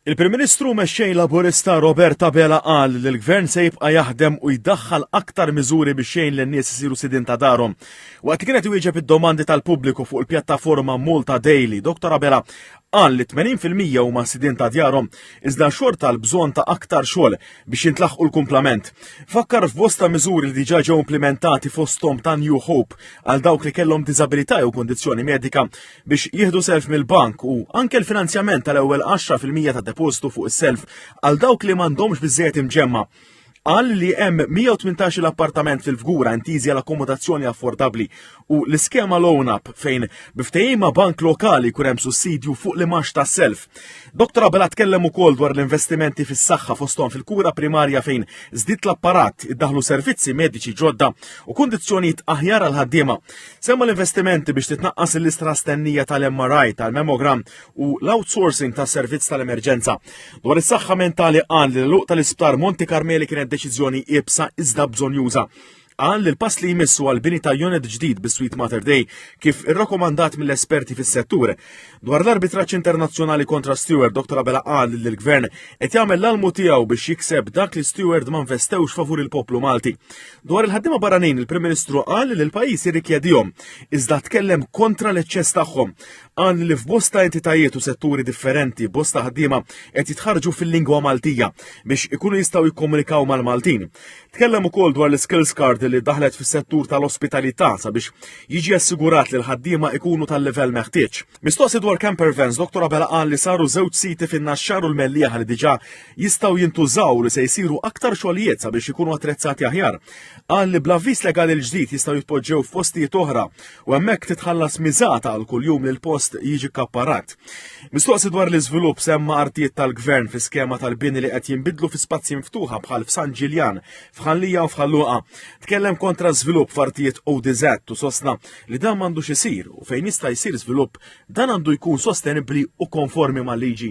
Il-Prim Ministru u Mexxej Laburista Robert Abela qal li l-Gvern se jibqa' jaħdem u jdaħħal aktar miżuri biex jgħin lin-nies isiru sidien ta' darhom. Waqt li kien qed iwieġeb id-domandi tal-pubbliku fuq il-pjattaforma Malta Daily, Dr. Abela qal li 80% huma sidien ta' djarhom, iżda xorta l-bżonn ta' aktar xogħol biex jintlaħqu l-kumplament. Fakkar f'bosta miżuri li diġà ġew implimentati fosthom ta' New Hope għal dawk li kellhom diżabilità jew kundizzjoni medika biex jieħdu self mill-bank u anke l-finanzjament tal-ewwel 10% ta' depożitu fuq is-self għal dawk li m'għandhomx biżżejjed imġemma. Qal li hemm 118 l-appartament fil-Fgura intiżi għal akkomodazzjoni affordabbli u l-iskema Loan Up fejn biftehim ma' bank lokali jkun hemm sussidju fuq l-imax tas-self. Dr. Abela tkellem ukoll dwar l-investimenti fis-saħħa fosthom fil-kura primarja fejn żdied l-apparat, iddaħlu servizzi mediċi ġodda u kundizzjonijiet aħjar għal ħaddiema. Semma l-investimenti biex titnaqqas il-lista ta' stennija tal-MRI, tal-mammogram u l-outsourcing tas servizz tal-emerġenza. Dwar is-saħħa mentali qal li l-luq tal-isptar Monte Carmeli kienet deċiżjoni iebsa iżda bżonjuża. Qal li l-pass li jmissu għal bini ta' unit ġdid bi Sweet Mater Dei kif irrakkomandat mill-esperti fis-settur. Dwar l-arbitraġġ internazzjonali kontra Steward, Dr. Abela qal li l-gvern qed jagħmel l-almu tiegħu biex jikseb dak li Steward ma investewx favur il-poplu Malti. Dwar il-ħaddiema barranin, il-Prim Ministru qal li l-pajjiż jirrikjedihom, iżda tkellem kontra l-eċċess tagħhom. Qal li f'bosta entitajiet u setturi differenti bosta ħaddiema qed jitħarġu fil-lingwa Maltija biex ikunu jistgħu jikkomunikaw mal-Maltin. Tkellem ukoll dwar l-skills card li daħlet fis-settur tal-ospitalità sabiex jiġi assigurat li l-ħaddiema ikunu tal-livell meħtieġ. Mistoqsi dwar camper vans, Dr. Abela qal li saru żewġ siti fin-Naxxar u l-Mellieħa li diġà jistgħu jintużaw li se jsiru aktar xogħlijiet sabiex ikunu attrezzati aħjar. Qal li bl-avviż legali l-ġdid jistgħu jitpoġġew f'postijiet oħra u hemmhekk titħallas miżata għal kuljum li l-post jiġi kapparat. Mistoqsi dwar l-iżvilupp semma artijiet tal-gvern fi skema tal-bini li qed jinbidlu fi spazji miftuħa bħal f'San Ġiljan, f'Ħal Lija u f'Ħal Luqa. Tkellem kontra żvilupp f'artijiet ODZ u sostna li dan m'għandux isir u fejn jista' jsir żvilupp dan għandu jkun sostenibbli u konformi mal-liġi.